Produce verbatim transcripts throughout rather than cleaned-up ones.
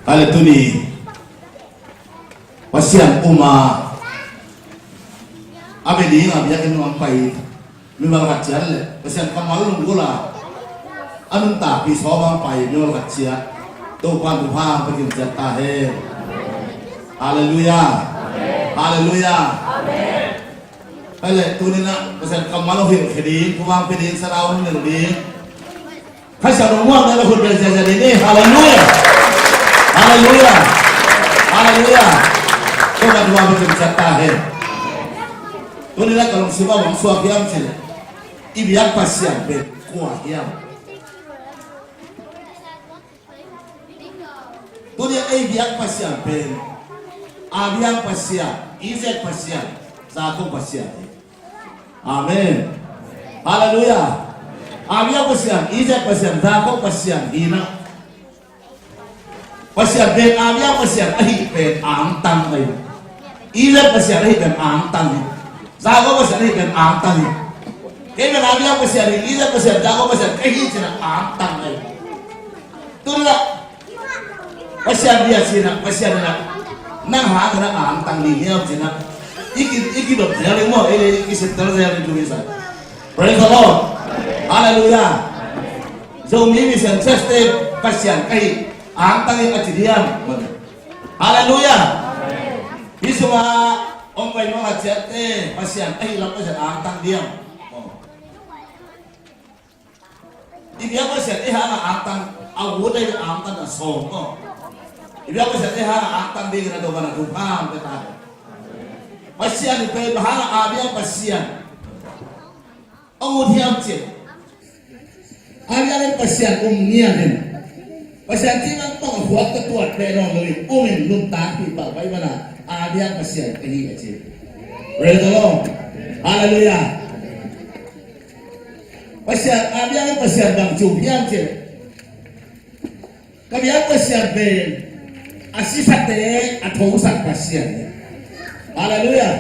Ai le tuni Pasian um a, a bia ding a biakinn ah pai mimal khat ciat le Pasian kammal lunggulh a, a nuntakpih sawm a pai mimal khat ciat, Topa'n thupha hong pia kim ciat ta hen. Halleluiah. Halleluiah. Ai le tuni-in ah Pasian kammal hong hilhkhia ding, thupha hong pia ding, sathau hong ngen ding Kha Siangtho muang na la khut beng ziahziah ding ni. Halleluiah. Halleluiah. Halleluiah. Topa'n thupha hong pia kim ciat ta hen. Tuni-in ah ka lungsim ah bang suak hiam cih leh, i biak Pasian pen kua hiam? Tuni-in ah ei biak Pasian pen Abraham Pasian, Isaac Pasian, Jacob Pasian hi. Amen. Halleluiah. Abraham Pasian, Isaac Pasian, Jacob Pasian hi-in ah, Pasian pen Abraham Pasian ahih pen angtang hi. Isaac Pasian ahih pen angtang hi. Jacob Pasian ahih pen angtang hi. Kei pen Abraham Pasian hi, Isaac Pasian, Jacob Pasian ka hi ci-in ah angtang hi. Tuni-in ah Pasian bia ci-in ah, Pasian in ah nang hangin ah angtang ding hiam ci-in ah, i ki, i kidop zel ding maw, ei le ei kisittel zel ding tuni-in ah. Praise the Lord. Halleluiah. Zomi Mission Church te Pasian ka hi, angtang hi a ci diam? Halleluiah. Hih sungah om pai maw, a ciatte Pasian ahih lam Pasian angtang diam? I biak Pasian ei hangah angtang, a ut ei angtang a sawm maw? I biak Pasian ei hangah angtang dingin ah Topa'n thupha hong pia ta hen. Pasian i pen bang hangah Abraham Pasian hong ut hiam cih leh, Abraham in Pasian um ngiat in, Pasian cih bang a khuak ka tuat pen nawn lo in um in nuntakpih pah pai man a, Abraham Pasian ka hi a ci. Praise the Lord. Halleluiah. Pasian, Abraham in Pasian bang ci hiam cih leh, ka biak Pasian pen a sisate a thosak Pasian hi. Halleluiah.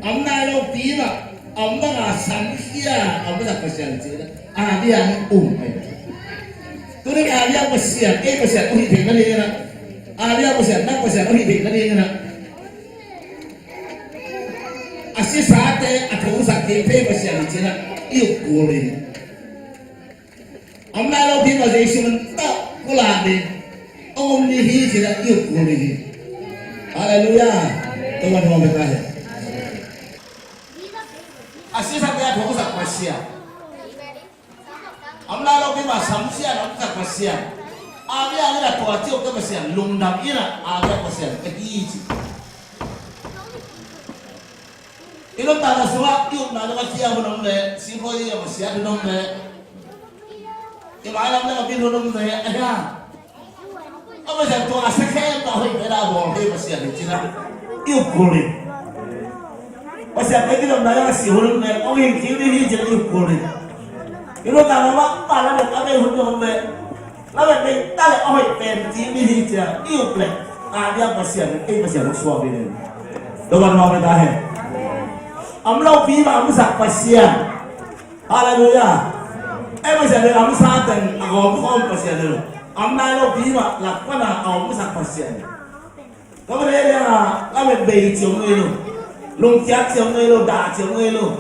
A om nai lopi mah, a om bang a samkhia a om sak Pasian hi ci-in ah Abraham um hi. Tuni-in Abraham Pasian, ei Pasian hong hih theih nadingin ah, Abraham Pasian, nang Pasian hong hih theih nadingin ah, a sisate a thosak ding thei Pasian hi ci-in ah i up kul hi. A om nai lopi mah Jesu min tawh pulak ding hong om ding hi ci-in ah i up kul ding hi. Halleluiah. Topa'n thupha hong pia ta hen. A sisate a thosak Pasian, a om nai lopi mah samkhia a om sak Pasian, Abraham in ah tua ci-a ka Pasian lungdam in ah Abraham Pasian ka hi ci. I nuntakna sungah i upna dong a kiam hun om leh, singkhawi a masiat hun om leh, i mailam dong a bin hun om leh, a hia, a Pasian tua a sia khempeuh a hoih pen a bawl thei Pasian hi ci-in ah i up kul hi. Pasian pen kidopna dong a si hun om leh, hong hing kik ding hi ci-in ah i up kul hi. I nuntakna mah mah lam dong a bei hun om leh, lamet bei ta leh a hoih pen ci mi hi ci-a i up leh, a diak Pasian, ei Pasian hong suak ding hi. Topa'n thupha hong pia ta hen. A om lopi mah a om sak Pasian. Halleluiah. Ei Pasian hi a om sa teng a gawm khawm Pasian hi lo. A om nai lopi mah lak pan a a om sak Pasian hi. Ka va leh liang a, lamet bei ci om ngei lo. Lungkiat ci om ngei lo, dah ci om ngei lo.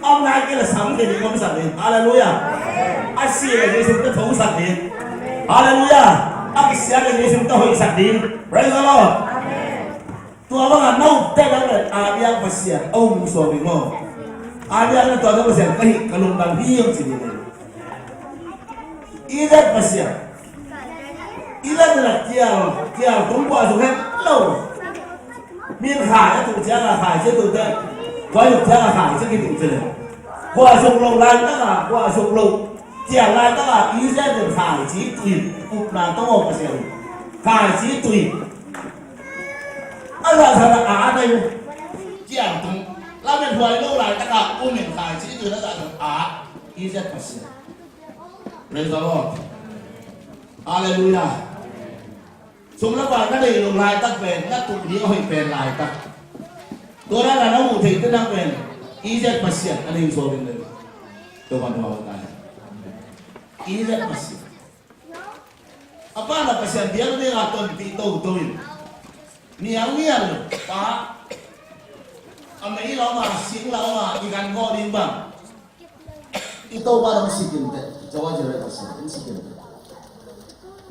A om nai kei leh samkhia ding a om sak ding. Halleluiah. A si leh Jesu in ka thosak ding. Halleluiah. A kisia leh Jesu in ka hoihsak ding. Praise the Lord. Tua bangah na upte bang leh a diak Pasian a um suak ding maw? A diak na tua diak Pasian ka hih ka lungdam hi hong ci ding. Isaac Pasian. Isaac in ah kial, kial tung kua sung het lo. Min khai a tuh ciang a khai ci a tuh teh. Kua sung ciang a khai ci a kituh ci leh. Kua sung lo laitak a, kua sung lo kial laitak a Isaac in khai ci tuh in, upna tawh maw Pasian. Khai ci tuh in. A zahzah a at a, kial tung. Lamet huai lo laitak a um in khai ci tuh in a zahzah a at. Isaac Pasian. Praise the Lord. Halleluiah. Sum le pai na nei lo laitak pen, na tuh ding a hoih pen laitak. Tua na na muh theih te nang pen, Isaac Pasian a nei suak ding leh. Topa'n thupha hong pia ta hen. Isaac Pasian. A pa na Pasian biak ding a tonpih toto in, nial nial pa, a mei la om a, sing la om a, i gan gawh ding bang, i Topa dong sikin teh, Jehovah Jireh Pasian in sikin teh.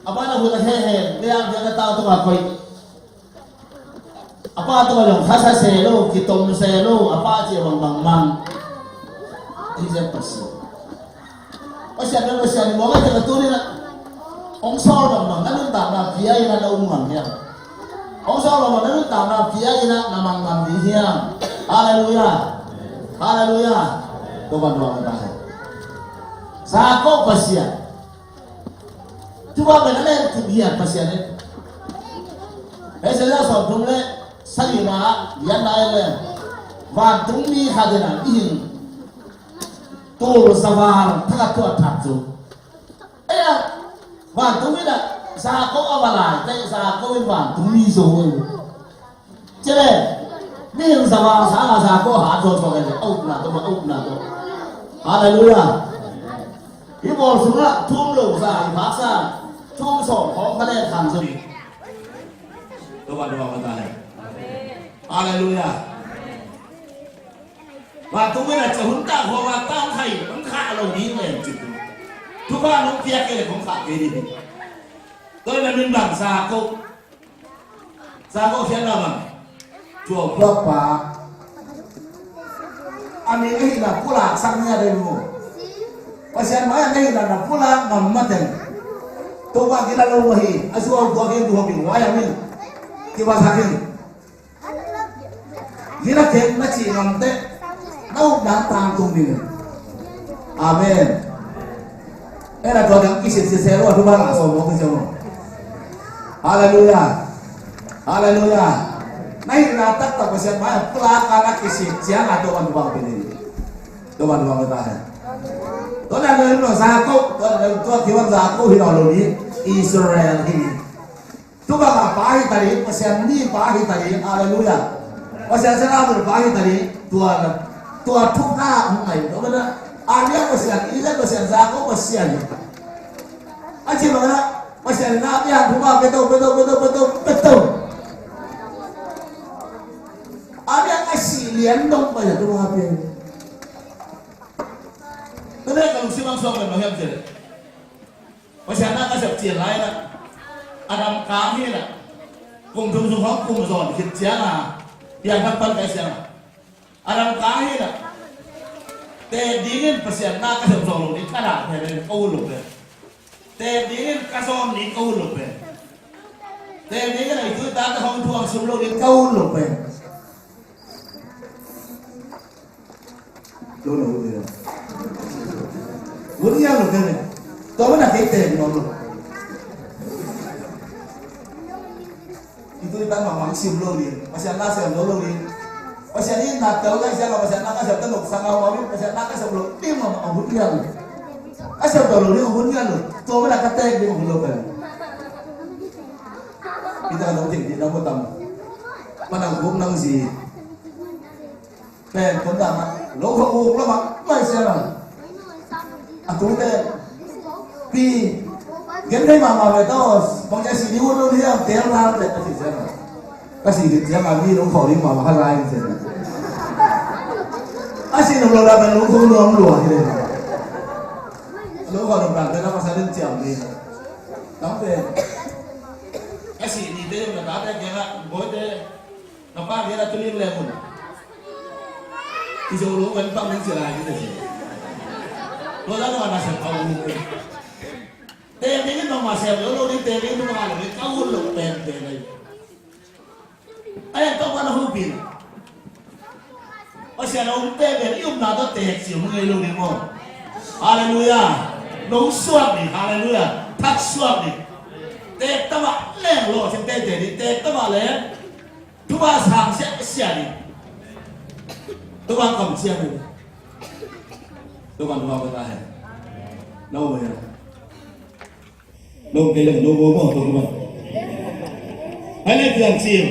A pa na hun a hehe, le a biak a tau tung a koi. A pa tungah zong khasa se lo, kitom se lo, a pa ci a bang bang mang. Hi zek Pasian. Pasian bel Pasian i mawk a, teka tuni na. Hong sawl bang bang na nuntakna pia in a na um ngam hiam? Hong sawl bang bang na nuntakna pia in a na mang ngam ding hiam? Halleluiah. Halleluiah. Tua ban bang ta he. Jakob Pasian. Tua pen a len kip hiam Pasian in? Isaiah sawmthum le sagihna ah lianna en le, vantungmi khat in a mihing tul zaval thak a tuah thak zo. Ei a, vantungmi in a Jakob a va lai teh, Jakob in vantungmi zo ei. Cile, mihing zaval sang a Jakob hat zawzaw kei le, a upna tawh, a upna tawh. Halleluiah. Hih bawl sungah thum lo za, i phaksa thum sawm khawng ka leh khan zo ding. Tua ban tua ban ta hen. Halleluiah. Vantungmi in a cia hun tak khawng a tang khai, hong khah lo ding leh cih. Thupha nong piak kei leh hong khah kei ding. Tua in a min bang Jakob. Jakob sian na bang. Tua pa. A min ahihna pulak sak ni a dei mu. Pasian mai a na hihna na pulak ngam mateng. Topa kila lo mah hi. A zuau tua kei tu hong pi wai a min. Kiva sak in. Gina kek na cih ngam teh, na upna tangtung ding. Amen. Ei na tua dang kisit sisel uh a, thupha ngah sawm mawk kisel uh. Halleluiah. Halleluiah. Na hihna taktak Pasian mai a pulak a na kisit ciang a tua ban thupha ngah pih ding. Tua ban thupha ngah ta hen. Tua na lo Jakob, tua na lo tua kivan Jakob hi lo lo ni, Israel hi ni. Tua bang a pa hi ta ding, Pasian mi pa hi ta ding, halleluiah. Pasian sanggamnu pa hi ta ding, tua, tua thupha hong ngai, tua mana, a lian Pasian, i lian Pasian, Jakob Pasian hi. A ci mana, Pasian na pian thupha, peto, peto, peto, peto, peto. A lian a si lian dong pa ya thupha pian. Tua ne ka lungsim ang suak pen bang hiam cih leh. Pasian na ka sep cian lai na. A dam kang hi na. Kum thum sung khawng kum zawn khit ciang a. Piang thak pan kai siang a. A dam kang hi na. Te dingin Pasian na ka sep zawn lo ni ka na pen ka ul lo pen. Te dingin ka zawn ni ka ul lo pen. Te dingin a i tui ta ka hong thuang sum lo ni ka ul lo pen. Lo lo lo. Vun ngial lo kene. Tua mana kei te ni lo lo. Itu i tan mah mah sim lo lo. Pasian na sem lo lo. Pasian i na tel lai siang a Pasian na ka sem ta lo sang a mah lo. Pasian na ka sem lo. Ni mah mah vun ngial lo. Ka sem lo lo ni vun ngial lo. Tua mana ka tek ni vun lo kene. Ita lo ting di na mo tam. Manang buk nang si. Pen kon dang a lo khawng uk lo mah mai sia lo. A tute pi gen thei mahmah ve tawh bang a si ding ut lo ding a tel na ve a si sia lo. Ka si ding sia lo mi lo khawng ding mahmah kha lai sia lo. A si lo lo la pen lo khawng lo lo hi le. Lo khawng lo pen pen a ka sa ding ciam ni. Tang pen a si ni te na ta te kiang a boy te. Ka pa dia la tuning le mun. I zo lo kan pang ning sila ni te. Lo la lo na sa pa u. Te ni no ma sa lo lo ni te ni no ma lo ni ka u lo pen pen ai. Ai to pa na hu pin. Pasian a um pen pen i um na to te si um ngai lo ni mo. Halleluiah. Lo suak ni, halleluiah. Thak suak ni. Te ta ma le lo si te te ni te ta ma le. Tuba sang siah siah ni. Tuba kam siah ni. Tuba tuba kata he. No mo ya. No ke le no mo mo tuba. Hai le Piancil.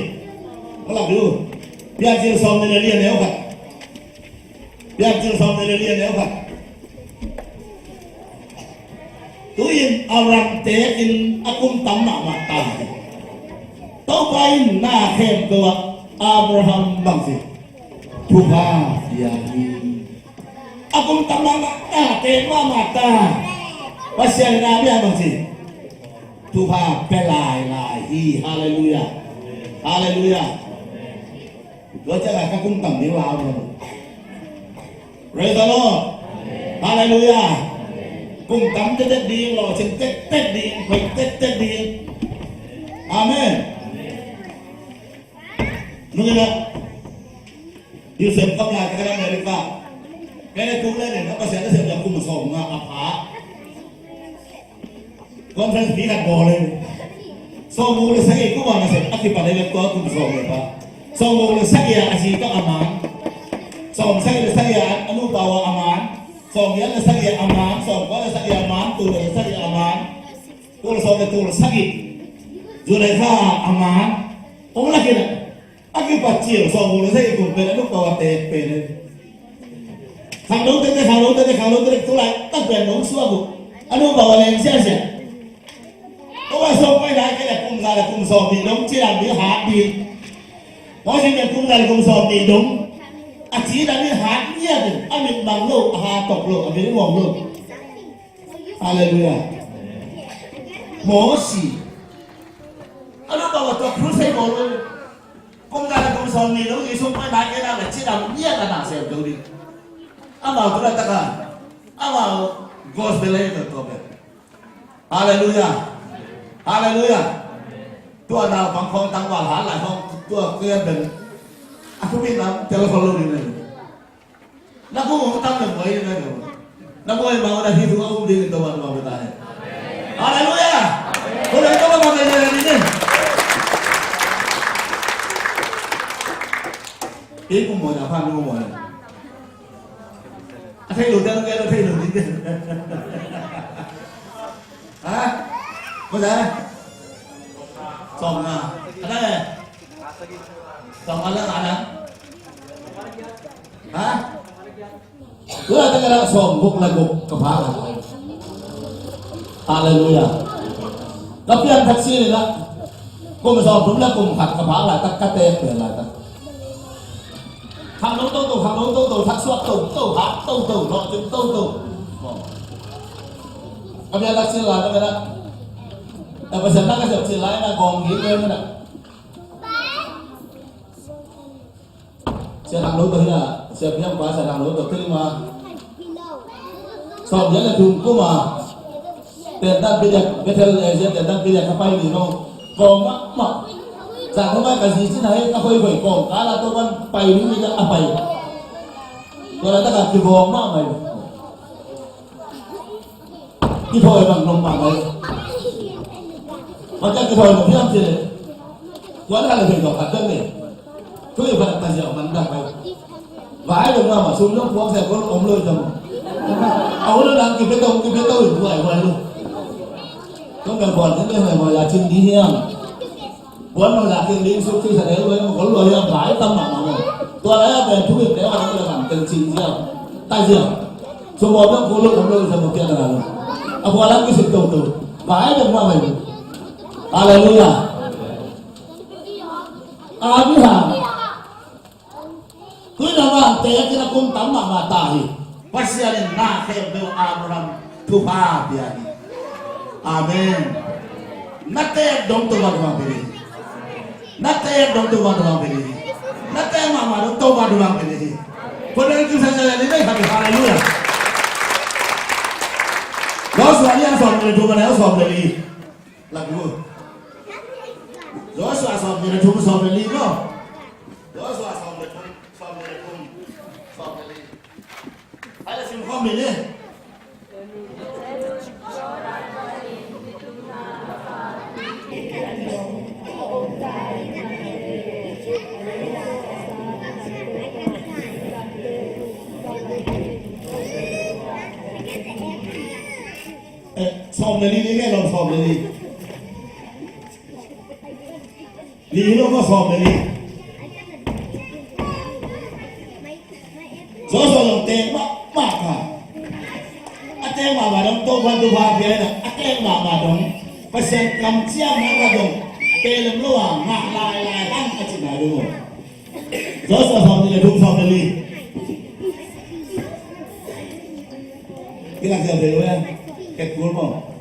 Malak du. Piancil sawm ni le lian neu khat. Piancil sawm ni le lian neu khat. Tu-in Abraham teekin a kum tam mahmah ta hi. Topa in na khempeuh ah Abraham bang ci, thupha pia hi. A kum tam mahmah ta, teek mahmah ta. Pasian in Abraham bang ci, thupha pia lailai hi. Halleluiah. Halleluiah. Tua ciangin ka kum tam ding lau. Praise the Lord. Halleluiah. Kum tam tektek ding, lawhcing tektek ding, hoih tektek ding. Amen. Nungin ah, Yusuf kam lai ka kan America. Kei le tu le ne, na Pasian nasem kum sawmnga a pha. Conference fee khat bawl in. Sawmguk le sagih kum a nasep a kipan le tua kum sawm le pha. Sawmguk le sagih a zi tawh a man. Sawmsagih le sagih a nupa uh a man. Sawmgiat le sagih a man. Sawmkua le sagih a man. Tul le sagih a man. Tul sawm le tul sagih. July kha a man. Ong la kina. A kipat cil sawmguk le sagih kum pen a nupa uh a teek pen. Khangno tete, khangno tete, khangno tete, tu laitak pen nong suak uh. A nupa uh a leng siasia. Tua sawm pai lai kei le kum za le kum sawm nih dong cidam ding hat ding. Tua si pen kum za le kum sawm nih dong a cidam ding hat ngiat in a mit mang lo, a ha tok lo, a mit muang lo. Halleluiah. Mosi. A nupa uh a tua crusade bawl lo. Kum za le kum sawm nih dong i sum pai nai kei na le cidam ngiat a na sem zo ding. Amau tu laitak a amau gospel a hi tua pen. Halleluiah. Halleluiah. Tua naupang khawng tangval hat lai khawng tua kei pen a thu min lam tel khol lo ding. Na kum hong tam le muai na lo. Na muai ma na hi thu a um ding in Topa nuam ta hen. Halleluiah. Ko le Topa nuam ta hen ni. Hi kum muai na phan kum muai. A thei lo te, a thei lo ding te. Ha? Ko le. Sawmnga. A thei. Sawmnga le nga na. Ha? Tua tak a sawmguk le guk ka pha lai. Halleluiah. Ka pian thak si le la. Kum sawmthum le kum khat ka pha lai tak ka teek pian lai tak. Khangno toto, khangno toto, thak suak toto, hat toto, lawhcing toto. Ka pian thak si lai tak a. Ka Pasian na ka siap si lai na gawng hi ke na. Sia Thang Lo tawh hi a, Sia Piang pa Sia Thang Lo tawh kei ma. Sawm giat le thum kum a. Tentan piliak, Bethel eh, Sia Tentan piliak ka pai ni no. Kawng mahmah. Zan kawng mai ka zi cin hai ka khoi khoi kawng ka la tawh kan pai ni ni a pai. Tua la ta ka kibawng mahmah. Kithawi bang nong pang ai. Maka kithawi nong hiam cile. Kuan hal hei dong khat dong ne. Tui ban ta ziau man dang ai. Vai dong ma ma sum dong puak sai kon om loi dong. Au lo dang kipe dong kipe dong in vai vai lo. Dong dang buan sai vai vai la cin di hiam. Buan ma la kin ding suk suk sa dei lo ma kol lo ya bai tam ma ma mo. Tua la ya bai thu in dei ma la kam ten cing sia. Tai sia. Su mo dong ko lo ko lo sa mo kia na lo. A buan la ki sik to to. Bai dong ma bai. Hallelujah. Abraham. Tui na vang teek in a kum tam mahmah ta hi. Pasian in na khempeuh Abraham thupha pia hi. Amen. Na teek dong Topa thupha pia hi. Na teek dong Topa thupha pia hi. Na teek mahmah dong Topa thupha pia hi. Ko dong tu sa sa ni dai khat. Hallelujah. Joshua ni a sawm le thum, a sawm le li. Lak lu. Joshua sawm le thum, sawm le li no. Joshua sawm le thum, sawm le thum, sawm le li. Hai la sim khawm ni ni. Eh, sawm le li ni nge lo sawm le li. Li lo ko sawm le li. Joshua zong teek mahmah kha. A teek mahmah dong Topa'n thupha pia hi na. A Tek mahmah dong, Pasian kamciamna khat dong pelem lo a ngah lailai hang a cihna dong. Joshua sawm nih le thum, sawm le li. Kilang siam thei lo ia, kek kul maw?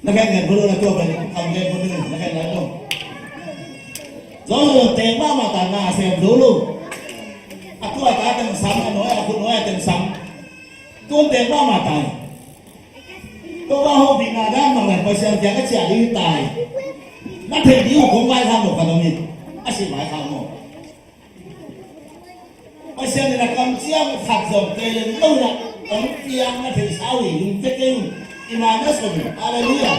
Na khen ngen bulu na tua pen kam ngen bulu na khen lai lo. Joshua tek mahmah ta, na sem zo lo. A tua ta teng sam, a nuai a khut nuai a teng sam. Tun tek mahmah ta hi. Tua bang hong pi na dan bang le Pasian kiang a ciah ding hi ta hi. Na theih ding uh kong vaikhak lo ka dong hi. A si vaikhak maw? Pasian in a kamciam khat zong pelem lo in a hong piak na theih sa uh hi. Lungkia kei un. I ma na sawm uh. Halleluiah.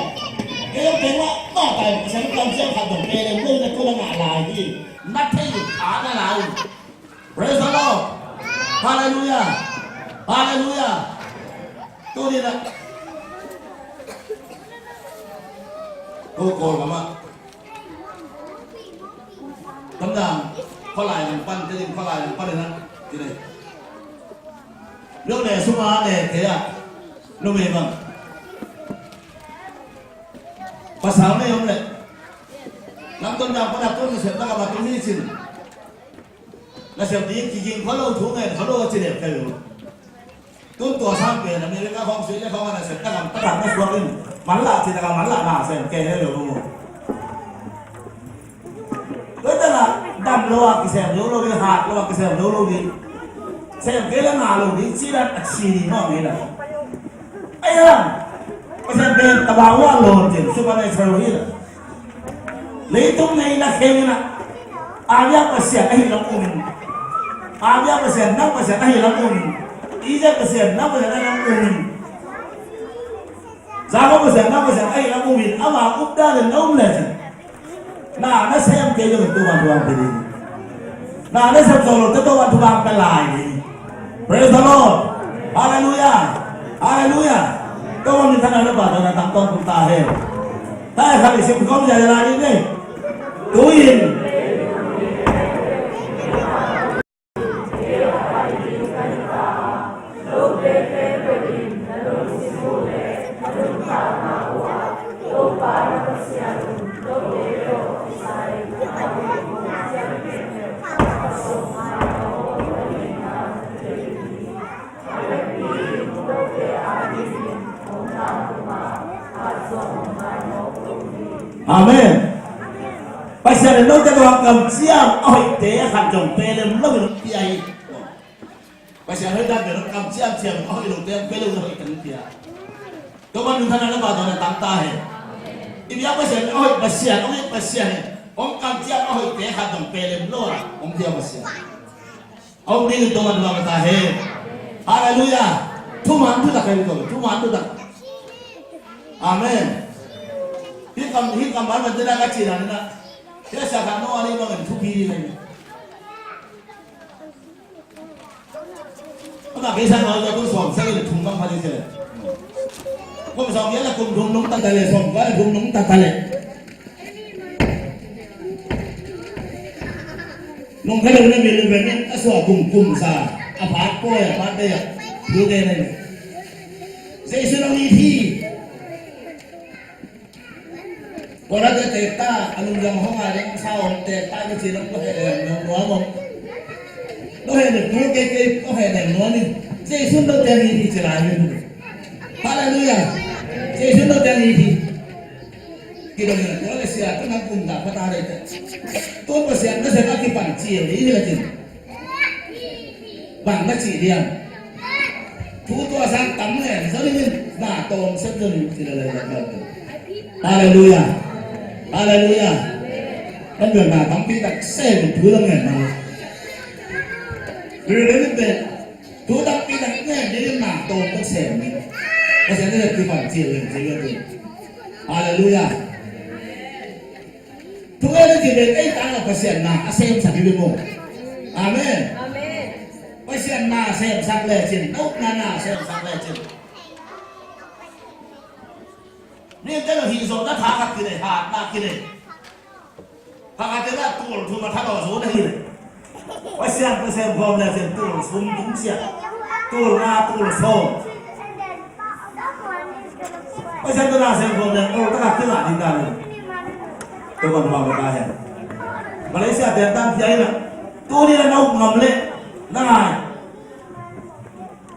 Kei hong tek mahmah ta hi. Pasian kamciam khat zong pelem lo in a tua na ngah lai hi. Na theih uh, a na lai uh. Praise the Lord. Halleluiah. Halleluiah. Tuni na. Ko ko kama. Tamdang. Khualai lam pan, te ding khualai lam pan na. Ti dei. Lo ne suma ne te a. Lo me bang. Pasal ne om le. Lam ton dang pan a ton ne sep na kama ton ni cin. Nasep ding kiging khualo, thu ngen khualo a ci lem kei lo. Tun tua sang pen America khawng, Australia khawng a nasep takam takam na suak in. Manlah ci takam manlah na sem kei lo lo. Tua takam dam lo a kisem lo lo ding, hat lo a kisem lo lo ding. Sem kei la ngah lo ding ci dan a ci ding mawk ding la. Ai lam. Pasian pen tabau a lo ding, supernatural hi la. Leitung nei na kheng in a, a biak Pasian ahi lam um in. A biak Pasian, nang Pasian ahi lam um in. I biak Pasian, nang Pasian ahi lam um in. Jakob Pasian, nang Pasian ahi lam um in. Ama updan in na um le cin. Na, na sem kei lo in tu man tuang pili. Na, na sem solo te to wan tu bang pelai ni. Praise the Lord. Hallelujah. Hallelujah. Tua bang ni thana na ba na tang tong tung ta he. Ta he khali sim kom ya la ni ne. Tu in. Amen. Pasian in note tungah kamciam a hoihte khat zong pelem lo in pia hi. Pasian hoih dan pen kamciam ciam a hoih lote pelem lo hoih kan pia. Tua man nun thana na ba tua na tang ta he. I biak Pasian a hoih Pasian, a hoih Pasian he. Hong kamciam a hoihte khat zong pelem lo a hong pia Pasian. Hong ding in tua man tua ta he. Halleluiah. Thuman thutak he, tua thuman thutak. Amen. Hi kam, hi kam ban ban te na ka ci na na. Hi sa ka no a ni bang in thupi ni na. Ama kei sa no a tua kum sawm sa le thum bang pha ni se. Kum sawm ya la kum thum nung ta ta le, sawm kua le thum nung ta ta le. Nung kha lo na mi lu ve min a sua kum kum sa a phat pawi a phat dei a lu te nei. Jesu nong it hi. Kua na te tek ta a lungdam hong a ding sa om tek ta ni ci nong ko he le nong nuam om. Ko he le tu kei kei ko he le nuam in. Jesu nong te it hi ci lai min. Halleluiah. Jesu nong te it hi. Kidong in a tua le sia, tua nang kum ta pa ta le te. Tua Pasian nasep a kipan cil ding hi la cin. Bang na ci diam. Thu tua sang tam ngen, zo ding in, na tawm sep zo ding, ci la le la le. Halleluiah. Halleluiah. Kan biang na tampi tak sem thu lam ngen na. Beri le min te. Thu tampi tak ngen ding in na tawm tak sem ding. Pasian nasep kipan cil ding, cil ding. Halleluiah. Thu ngen ding ci pen ei tangah Pasian na a semsak hi ding maw. Amen. Amen. Pasian na semsak lecin, na upna na semsak lecin. Mite lo hih zawhna tha khat kinei, hatna kinei. Pakhat in a tul thum a tha lo zo na hi le. Pasian, Pasian khawm le cin tul sum tung sia. Tul nga, tul sawm. Pasian tawh na sem khawm leng, aw, taka kingah ding ta ni. Tua bang bang ta hen. Malaysia te tan pia ina. Tuni na na uk ngam leh na ngai.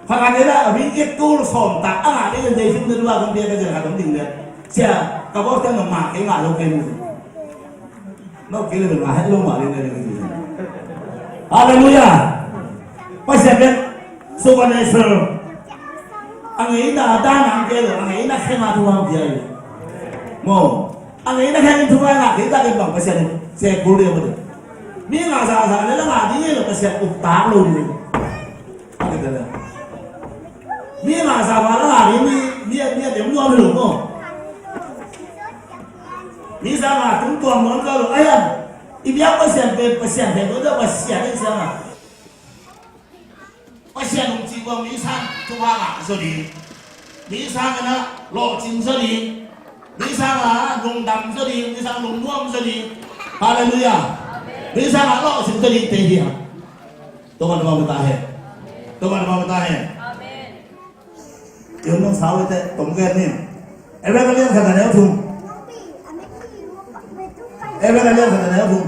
Khat khat leh na a ringgit tul sawm tak a ngah ding in, Jesu na lua kong pia ka zel khat om ding leh. Sia, ka bawk teng na ngah kei ngah lo kei mu. Nop kei le ngah het lo mah ding le ding. Halleluiah. Pasian pen supernatural. A ngeina dan a ngei lo, a ngeina khenga thu hong pia hi. Maw. A ngeina khen thu hong ngah kei ta ken bang Pasian se kul ding maw. Mi ngah zaza le la ngah ding hi lo, Pasian uk tak lo ding. Mi ngah zaza la ngah ding mi, mi, mi a dem nuam hi lo maw. Mi sangin tungtuang nuam kha lo, ai an. I biak Pasian pen, Pasian pen, Pasian pen, Pasian pen, Pasian pen. Pasian hong cih bang mi sangin thupha ngah zaw ding. Mi sangin a lawhcing zaw ding. Mi sangin a lungdam zaw ding. Mi sangin lungnuam zaw ding. Halleluiah. Mi sangin a lawhcing zaw ding te hi a. Tua bang tua bang ta hen. Tua bang tua bang ta hen. Amen. Yun nong sau ite, tom gen ni. Hebrew a lian khat a neu thum. Hebrew a lian khat a neu thum.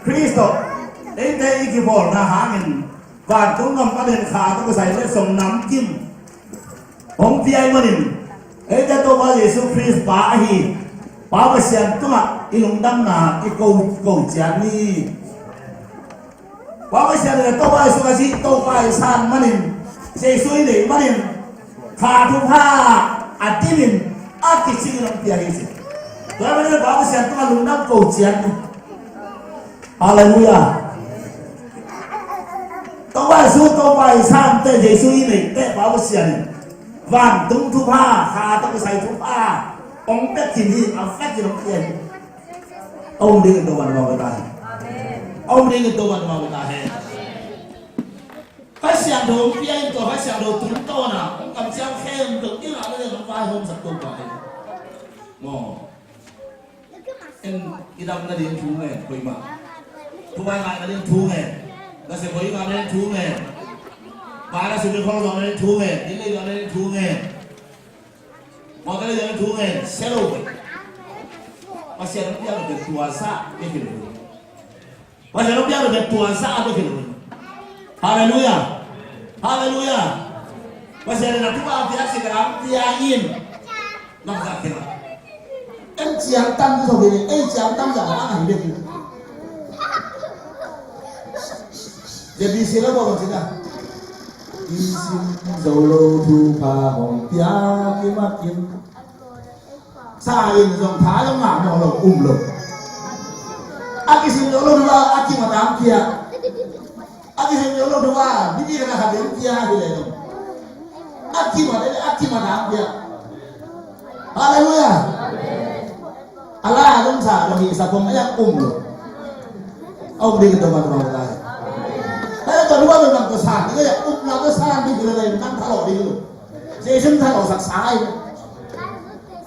Khrist tawh eite i kibawlna hangin vantung gam panin kha tawh kisai letsong namkim hong pia ahih manin, eite Topa Jesu Khrist Pa ahi Pa Pasian tungah i lungdamna i ko, ko ciat ni. Pa Pasian in Topa Jesu Khrist Topa i san manin, Jesu i neih manin, kha thupha a dimin a kicingin hong pia hi ci. Tua ahih manin Pa Pasian tungah lungdam ko ciat ni. Halleluiah. Topa Jesu, Topa i sante, Jesu i neihte, Pa Pasian in vantung thupha, kha tawh kisai thupha hong pia khin hi, a pia khin hong pia hi. A om ding in Topa in a bawlta hi. A om ding in Topa in a bawlta hi. Kha Siangtho hong pia in, tua Kha Siangtho tungtawn a hong kamciam khempeuh i ngah nading hong vaihawmsak Topa hi. Maw. En i dam nading thu ngen, koimah. Thupha i ngah nading thu ngen. Nasep hoih i ngah nading thu ngen. Ba nasep i khol zawh nading thu ngen. Inn le i ngah nading thu ngen. Mawtaw le i ngah nading thu ngen. Sia lo. Pasian hong piak lo pen tua sa bek hi lo. Pasian hong piak lo pen tua sa bek hi lo. Halleluiah. Halleluiah. Pasian in a thupha piak si ka lam piak in. Lam sa khen a. En ciang tam tu thawh bek, en ciang tam zah a ngai bek. J B C la bawl bang ci ta. I sim zo lo thupha hong pia kimat in. Sa in zong tha zong ngah mawh lo, um lo. A kisim zo lo thupha a kimat a hong pia. A kisim zo lo thupha mipi khat a khat in pia hi leh zong. A kimat, a kimat a hong pia. Halleluiah. A la a zong sa lo hi sa pom a yak um lo. A um ding in Topa in a bawlta hi. Hei, tua thupha bang ko sa ding a yak um lo, ko sa ding hi leh zong nang thalawh ding lo. Jesu in thalawhsak sa hi.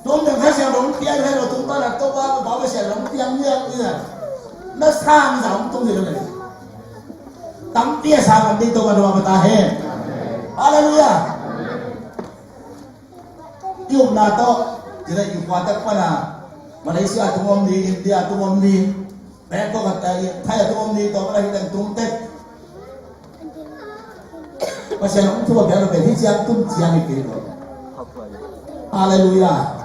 Tua om ding Kha Siangtho hong piak hi lo, tung pan a Topa, Topa Pasian hong piak ngiat hi a. Na sang za hong tung hi lo le. Tampi a sang lam ding Topa in a bawlta hen. Halleluiah. I upna tawh, ci leh i khua tak pan a Malaysia tung om ni, India tung om ni. Bangkok a, eh, Thai a tung om ni, tua pan a hi teng tung tek. Pasian hong thupha piak lo pen hih ciang tun ciang hi kei lo. Halleluiah.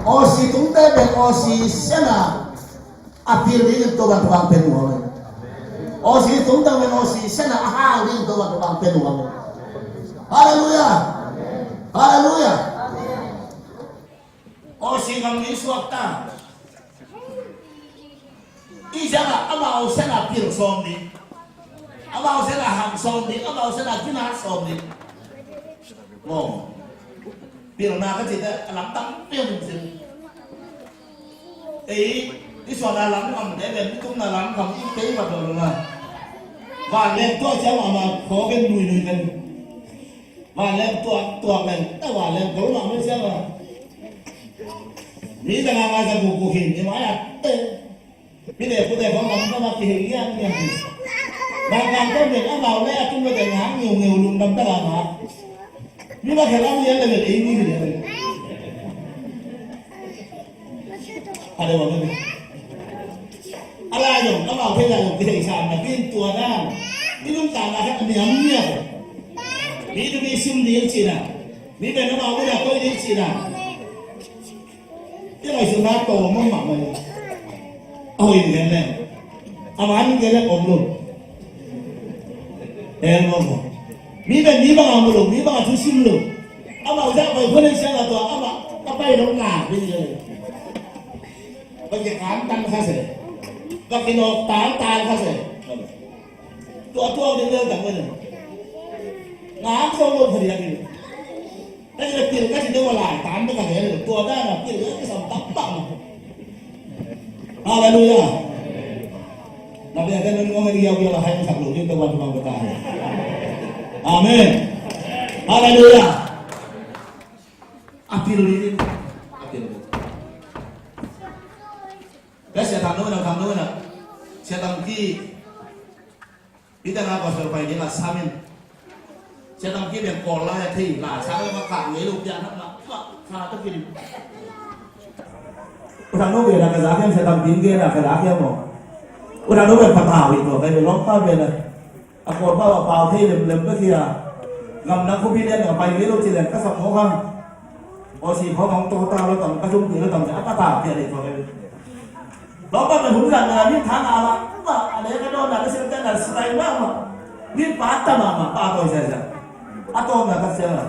Aussie tungte pen Aussie sian a a pil ding in Topa in thupha hong pia nuam hi. Aussie tungte pen Aussie sian a a hau ding in Topa in thupha hong pia nuam hi. Halleluiah. Halleluiah. Aussie gam mi suak ta. I siang a, amau siang a pil sawm ding. Amau siang a ham sawm ding, amau siang a gina sawm ding. Maw. Pilna ka cih te, a lam tam pian ding sin. Ei, i suahna lam kham te, ben i tumna lam kham, i pei vat lo lo na. Van leng tua siang a ma, khaw ken nui nui ken. Vanleng tuak, tuak leng, ta vanleng kol mah mah siang a. Mi ta nga ngai sa ku ku hin, i mai a te. Mi te ku te kong lam ka ma ki hin ngiang ngiang. Bang bang kong gen amau le a tung le deng hang ngiu ngiu lungdam ta la ma. Mi bang khe lam lian le le ei ni hi le. A le wa me. A la yong amau thei la yong ki thei sa na pin tua na. Mi lungdam na khe a niam niam. Mi du mi sim ding ci na. Mi ben amau mu na koi ding ci na. Tua ngaihsutna tawm mahmah mai. A hoih in gen leng a man in gen leng om lo. Hel mawk mawk. Mi pen mi bangah mu lo, mi bangah thusim lo. Amah uza pai khua nei siang a tua amah ka pai lo ngak ding hi. Ka kikan tang kha se. Ka kinawk tang tang kha se. Tua tua ding lel tang mai lo. Ngak zo lo kha diak hi. Ka ci le pil ka ci deuh a lai, tan bek a hel, tua dan a pil ka kisam tam tam. Halleluiah. Na bia ka nun ngong a diau bia la hai sak lo ding ka wan bang beta he. Amen. Halleluiah. A pil ni ding. A pil ni. Ka sia tham lo na, tham lo na. Sia tham ki. Peter na gospel pai ding a samin. Sia tam ki beng kawl lai a thei lai sang le ma kah ngei lo pian na ma kha ta kin. U thang no beng na ka za kiam sia tam kin gen na ka za kiam mo. U thang no beng patau hi to kai beng long pa beng na. A kawl pa wa pau thei lem lem ka sia. Ngam na ko bi len na pai ngei lo ci len ka sa mo khang. Aw si khawng hong tawta lo tam ka zumti lo tam a ka ta pia dei khawng. Lawmpa na hun zat na min thang a la ma a le ka dawn na ka sil ten na silai ma ma. Min pa ta ma ma pa tawi zai zai. A tawm na ka sia la.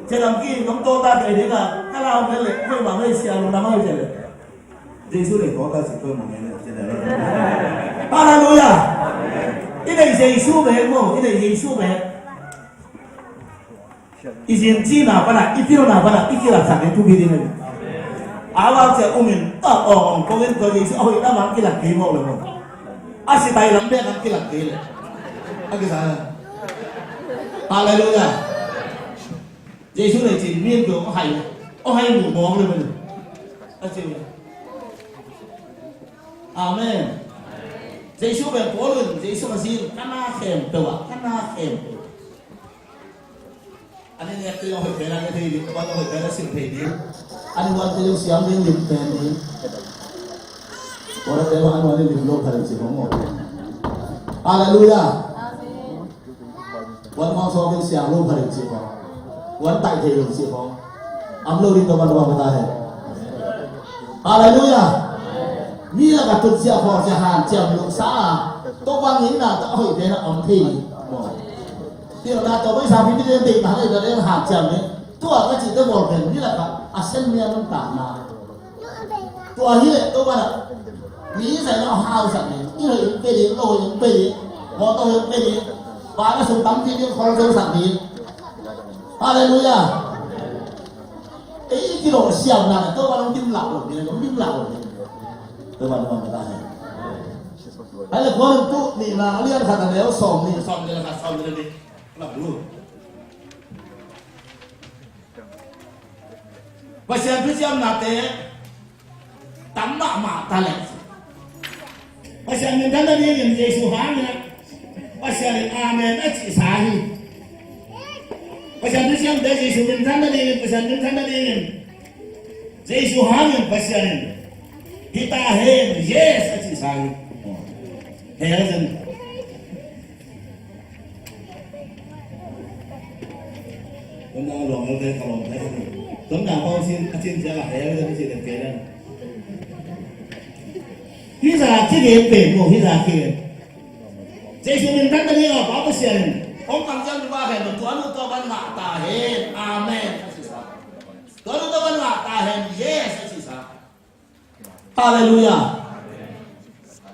Sia lam ki nong tawta kei ding a ka lau mel le khoi ma mel sia lung na ma mel sia le. Jesu le tawta si khoi ma mel le sia le. Halleluiah. I nei Jesu bek maw, i nei Jesu bek. I zin cina pana, i pilna pana, i kilaksak ding thupi ding hi. A vak cia umin, a awng awng kongin tua Jesu a hoih lam ang kilak kei mawk le maw. A sipai lam bek ang kilak kei le. A kisa le. Halleluiah. Jesu le cin min tua a hai le. A hai mu mawk le maw. A ci le. Amen. Jesu bek Paul in, Jesu a zin, ka na khem peuh ah, ka na khem peuh. Ani nek te zong hoih pen a ne thei ding, tua hoih pen a sim thei ding. Ani huan te zong siam ding, lim pen ding. Tua te zong ani huan lim lo pha ding si hong maw. Halleluiah. Huan hong sawk ding siam lo pha ding si hong. Huan taih thei lo si hong. Am lo ding tua ban tua ban ta he. Halleluiah. Mi lak a tut sia khawng sia han ciam luk sa a. Tua bang in na tua hoih pen a om thei. Ti lo na tua bai sa pi mi den te na hei da den han ciam ni. Tua ka ci te bol pen mi lak a a sen mi a nun ta na. Tua hi le tua bana. Mi sai na hau sak ni. I hoih in pe ding, lo hoih in pe ding. Mawtaw hoih in pe ding. Pa na sum tam ti ding khol zo sak ni. Halleluiah. Ei i kilawh siamna na Topa nong dim lah lo ding, nong dim lah lo ding. Topa nong dim lah lo ding. Ai le khuan tu ni na lian khat a neu sawm ni, sawm ni la khat, sawm ni la ni. Lam lu. Pasian thu siamnate tam mahmah ta leh. Pasian minthan nadingin Jesu hangin ah Pasian in amen a cihsa hi. Pasian thu siamte Jesu minthan nadingin, Pasian minthan nadingin Jesu hangin Pasian in hita hen, yes a cihsa hi. Hell zen. Tun na lawng lo te ka lawng te ka ni. Tun na pau sin a cin cia la hell zen cih den kei den. Hi za ki gen pen mo, hi za ki gen. Jesu min kan na ni a pa Pasian in. Hong kam jam ni ba hen, tua nu tua ban ngah ta hen. Amen. Tua nu tua ban ngah ta hen. Yes, a cihsa. Halleluiah.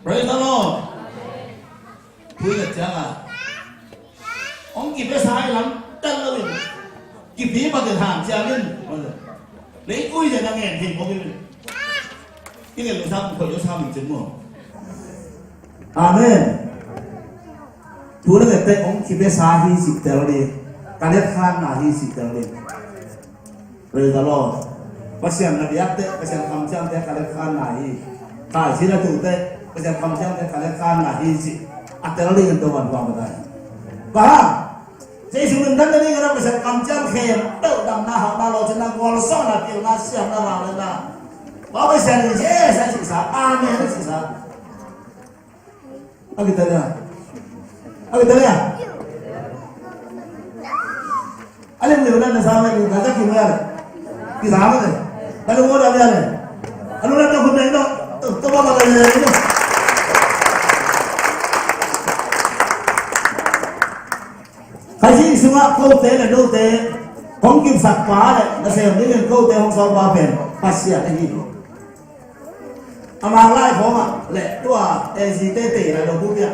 Praise the Lord. Pui le ciang a hong kipia sa hi lam tan lo in. Kipi ma te han ciang in. Lei kui le na ngen thei mo in. Ki le lo sa ko lo sa min cin mo. Amen. Tu le te hong kipia sa hi sik tel ni. Ka le khan na hi sik tel ni. Praise the Lord. Pasian na biakte, Pasian kamciamte ka le khan na hi. Ka zina tute, Pasian kamciamte ka le khan na hi si. A tel dingin Topa'n thupha pia ta hen. Bang hang? Jesu min than nadingin a Pasian kamciam khempeuh, damna, hauhna, lawhcinna, gualzawhna, pilna, siamna, vangliatna, Pasian in yes a cihsa. Amen a cihsa. A kitel hia? A kitel hia? A limlim na na sa mai ni ka ka kim hia le? Kisa mai le. Ka lung o da hia le? A lung na to khun nei no. To to ba ba le ni. Kha Jesu sungah kote le note hong kipsak pa le nasem dingin kote hong sawl pa pen Pasian ahi hi. A mang lai khawng ah le tua A Z te te lai lo bu piak.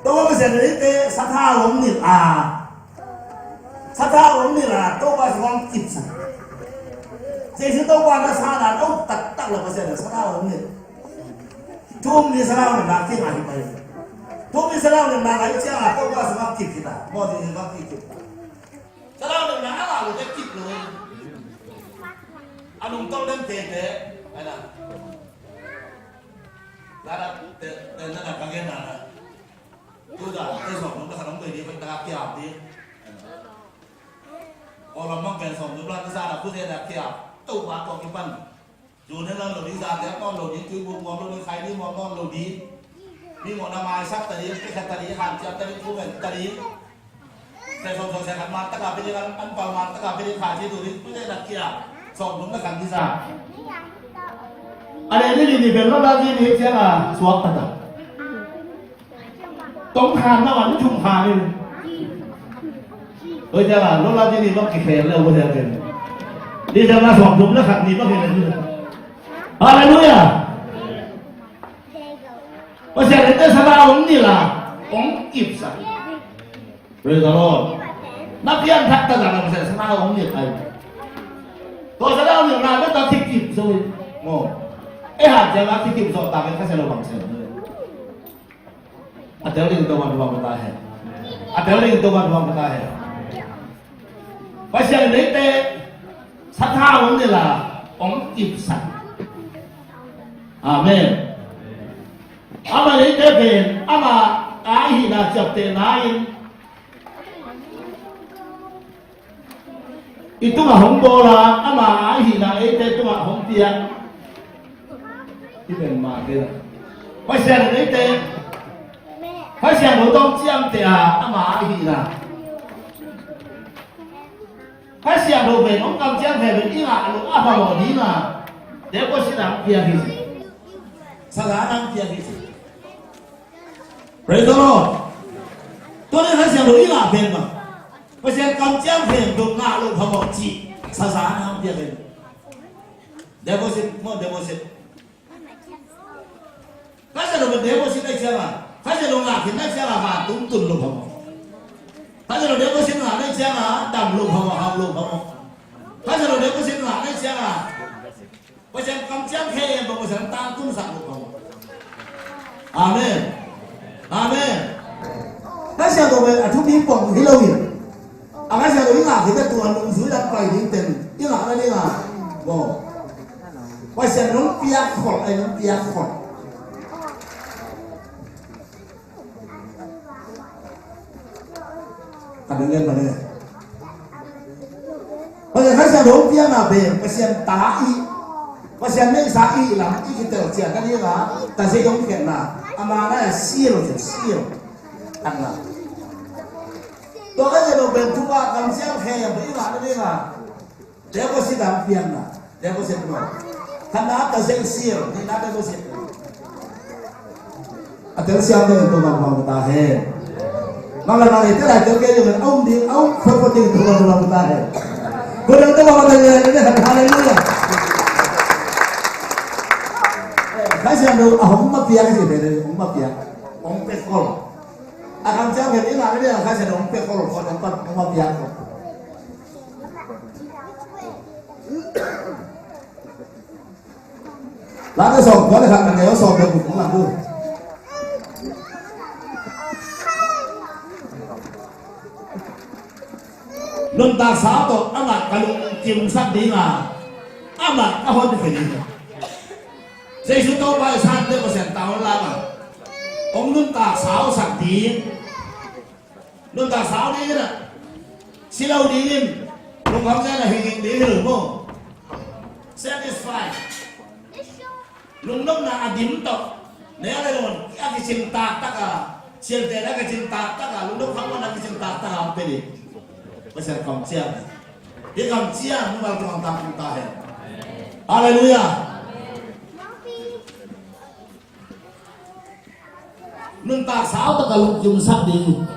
Topa Pasian in eite sathau hong nilh a, sathau hong nilh a, Topa sungah hong kipsak. Jesu Topa na sa dan a, taktak le Pasian in sathau hong nilh. Thu um ni sathau nilhna kiang ah hi pai. Thu um ni sathau nilhna lai ciang a, Topa sungah kip hi ta. Maw, Jesu sungah kip hi ta. Sathau nilhna a ngah lote kip lo hi. A lungtong den tete. Ai na. Lada te te na na ka gen na na. Tu da te sawm nung na ka nung doi di, pai ta ka kiam di. Aw lam mang pen sawm nung la na sa na pu te na kiam. Tu ba to kipan. Zu ne na lo di, za te a ton lo di, tui bu muam lo di, khai di muam ton lo di. Mi mawhna maisak ta ding, kekhat ta ding, hanciam ta ding, thugen ta ding. Sai sawm sawm sai khat man taka pia ding, an, an pal man taka pia ding, kha ci tu ding, tu ding na kia. Sawm lum na khan disa. A le ni ni ni bel lo la ni ni ciang a suak ta ta. Tong khan na wan thum khan ni. Oi ciang a lo la ni ni bang ki khen le, oi ciang a. Ni ciang a sawm lum na khan ni bang ki khen. Hallelujah. Pasian in te sathau hong nilh a, hong kipsak. Praise the Lord. Na pianthak ta dan a Pasian sathau hong nilh ai. Tua sathau nilhna bek ta thikip zo hi. Maw. Ei hat ciang a thikip zo ta bek Kha Siangtho bang sem. A tel ding Topa'n thupha pia ta hen. A tel ding Topa'n thupha pia ta hen. Pasian in eite sathau hong nilh a, hong kipsak. Amen. Amah in eite pen amah a i hihna ciaptehna in i tungah hong bawl a, amah a i hihna eite tungah hong piak. Hih pen mah te la. Pasian in eite Kha Siangtho tawh hong ciamteh a, amah a i hihna. Kha Siangtho pen hong kamciam khempeuh i ngah loh a phamawh ding a, deposit a hong piak hi. Sazan a hong piak hi. Praise the Lord. Tua leh Kha Siangtho i ngah pen bang, Pasian kamciam khempeuh ngah loh phamawh cih sazan a hong piak hi. Deposit maw, deposit. Kha Siangtho pen deposit na hih ciang a, Kha Siangtho ngah khin na hih ciang a, vantung tun loh phamawh. Kha Siangtho deposit ngah na hih ciang a, dam loh phamawh, hau loh phamawh. Kha Siangtho deposit ngah na hih ciang a, Pasian kamciam khempeuh Pasian tangtunsak loh phamawh. Amen. Amen. Kha Siangtho pen a thupi pong hi lo hi. A Kha Siangtho i ngah khit teh tua nungzui lam pai ding teng i ngah na ding a, maw, Pasian nong piak khol, ai nong piak khol. Ka dang gen mah ne. Pasian Kha Siangtho hong piakna pen Pasian ta i, Pasian neihsa i lam i kitel ciat na ding a, ta zei hong khenna, a mana a seal, seal. Anna. Tua Kha Siangtho pen thupha kamciam khempeuh i ngah na ding a, deposit a piakna. Deposit maw. Khatna ta zei seal, nihna deposit. A tel siam ding Topa'n thupha pia ta hen. Mang le mang le, tel a tel kei ding a um ding, a um phot phot ding Topa'n thupha pia ta hen. Ko dang Topa'n thupha pia ta hen. Hallelujah. Kha Siangtho a hong ma piak si pe, hong ma piak. Hong pia khol. A kamciam khempeuh i ngah na ding a Kha Siangtho hong pia khol, hong pia khol. Late sawm kua le khat na neu sawm le guk hong lang uh. Nuntaksa tawh amah ka lungkimsak ding a, amah ka honkhia ding a. Jesu Topa i sante Pasian ta hong lam a, Hong nuntak sausak ding. Nuntak sau ding in ah, si lo ding in, lungkham zen a hing hing ding hi lo maw. Satisfy. Lungnopna a dim tawh, ne a le lon a kicing taktak a, sialte a kicing taktak a, lungnop kham a kicing taktak a hong pia ding. Pasian kamciam. Hih kamciam mimal tungah tang tung ta hen. Halleluiah. Nuntak sau tak a lungkim sak ding.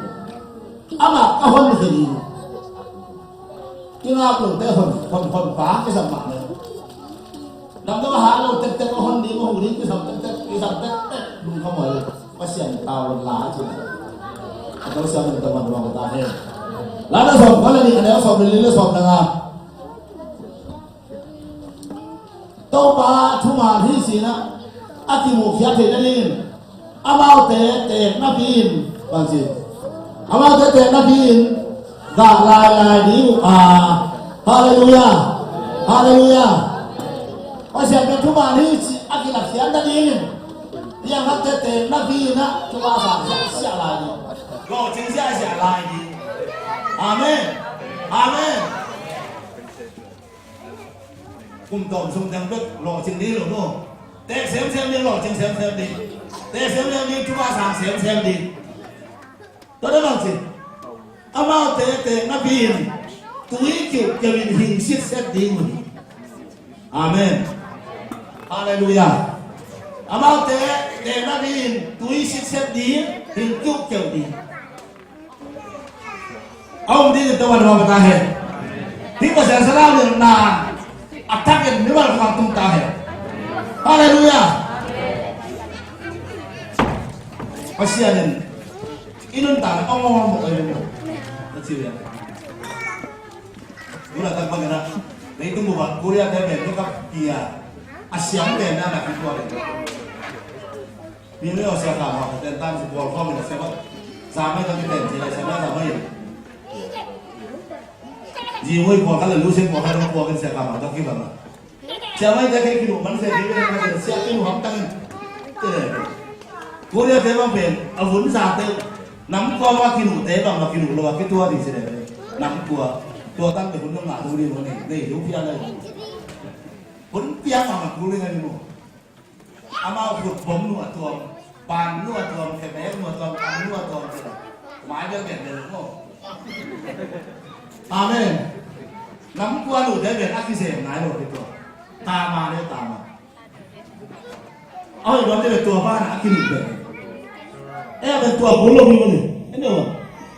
Amah ka hon hi ding. Kingap lote hon, hon, hon pa kisam mah ne. Dam dam a ha lo tek tek a hon ding, a hu ding kisam tek tek, kisam tek tek. Lungkham hoi. Pasian tau la ci. A tau siam in tau man wang ta hen. La na sawm ka la ni, a neu sawm le li le sawm le nga. Topa thuman hi sinah a kimuhkhiat theih nadingin amaute teek napi-in, bang ci, amaute teek napi-in gah lailai ding uh a. Halleluiah. Halleluiah. Pasian pen thuman hi ci a kilakkhiat nadingin piangthakte teek napi-in ah thuman sang siahsiah lai ding, lawhcing siahsiah lai ding. Amen. Amen. Kum tawm sung teng bek lawhcing ding lo maw. Teek semsem ding, lawhcing semsem ding. Teek semsem ding, thuman sang semsem ding. Tua dan bang ci, amaute teek napi-in tui kiuhkeuh in hing sitset ding uh hi. Amen. Halleluiah. Amaute teek napi-in tui sitset ding, hing kiuhkeuh ding. A om ding in Topa in hong pia ta hen. Hih Pasian salam in na a thak in mimal kong tung ta hen. Halleluiah. Pasian in i nuntakna a ngawng mawk a i nuntakna na ci uh hiam? Nuntakna tak bangin ah leitung bup ah Korea te pen makeup pi a, a siam pen na na kituak in. Mi mi aw sia ka ma ka ten tan si ball khawm in a sia ba. Za mai ka ki ten si lai sia mai za mai. Zi ngoi ball ka la lu sia ball ka dong ball kan sia ka ma ka ki ba ma. Sia mai te ke ki lu man sia ki lu man sia ki lu ham tang. Te le. Korea te bang pen a vun za te. Nam kua ma ki lu te bang ma ki lu lo a ki tua di si le. Nam kua. Tua tang te vun nam na tu di mo ne. Nei lu pia le. Vun pia ma ma ku le ngai mo. Amau khut bom nu a tuam, pan nu a tuam, khebek nu a tuam, pan nu a tuam, ci lo. Mai bel bel bel lo. Amen. Nam kua nu te bel a kisem nai lo te tua. Tama le tama. Au, i bel te bel tua pa na a kinu bel. E a bel tua bul lo mi mo ni. Eno.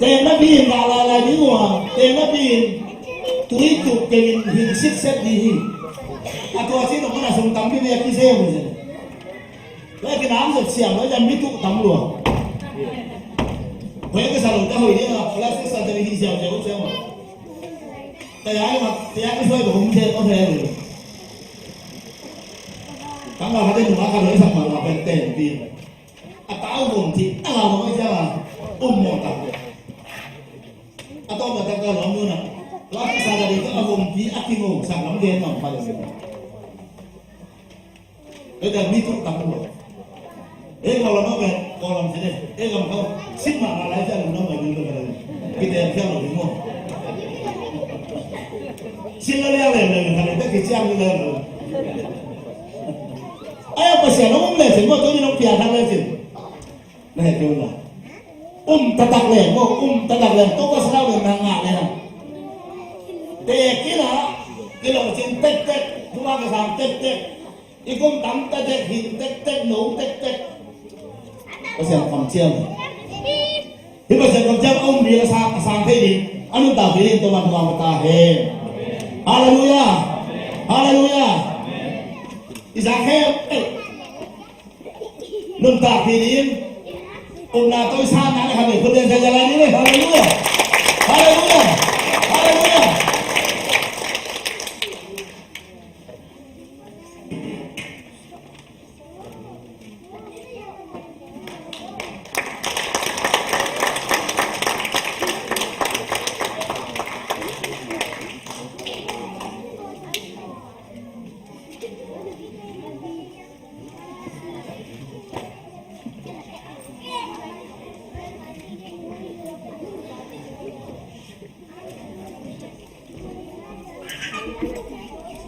Teek napi-in gah lailai ding uh a, teek napi-in tui tuk kei in hing sitset ding hi. A tua ci nong mana sung tam ding a kisem hi zen. Tua kinam zet siam lo, jan mi tuk tam lua. Hoi kisa lo ta hoi ding a, plastic surgery hi siam siam siam. Ta ya ma, ta ya ki soi ko hum the ko the lo. Tang ma ka te nung a ka lo sa ma ma pen ten ding. A tau vompi a lau mawk a, um mawk tak. A tau mawk tak a lau mawk na. Lau mawk sa ka ding a vompi a ki mawk sa lam gen mawk pa le. E da mi tu tak mawk. E ko lam mawk, ko lam sini. E lam kau. Sin ma ma lai sa lam mawk mai ding ko ka le. Kita yang siang lo ding mawk. Sin la le le le ka le ta ki siang le le. Ai, Pasian hong um lecin maw, tua mi nong piangthak lecin. Na het kei un la. Um taktak leng maw, um taktak leng, Topa salam leng na ngah leng. Teek in a, kilawhcin tektek, thuman kisam tektek, i kum tam tektek, hing tektek, no tektek. Pasian kamciam. Hih Pasian kamciam a um ding, a sang, a sang thei ding, a nuntak ding, Topa nuntak ta hen. Halleluiah. Halleluiah. I sang khem, eh. Nuntak ding, upna toisanna na khan khut den sa jalai ding. Halleluiah. Halleluiah. Halleluiah.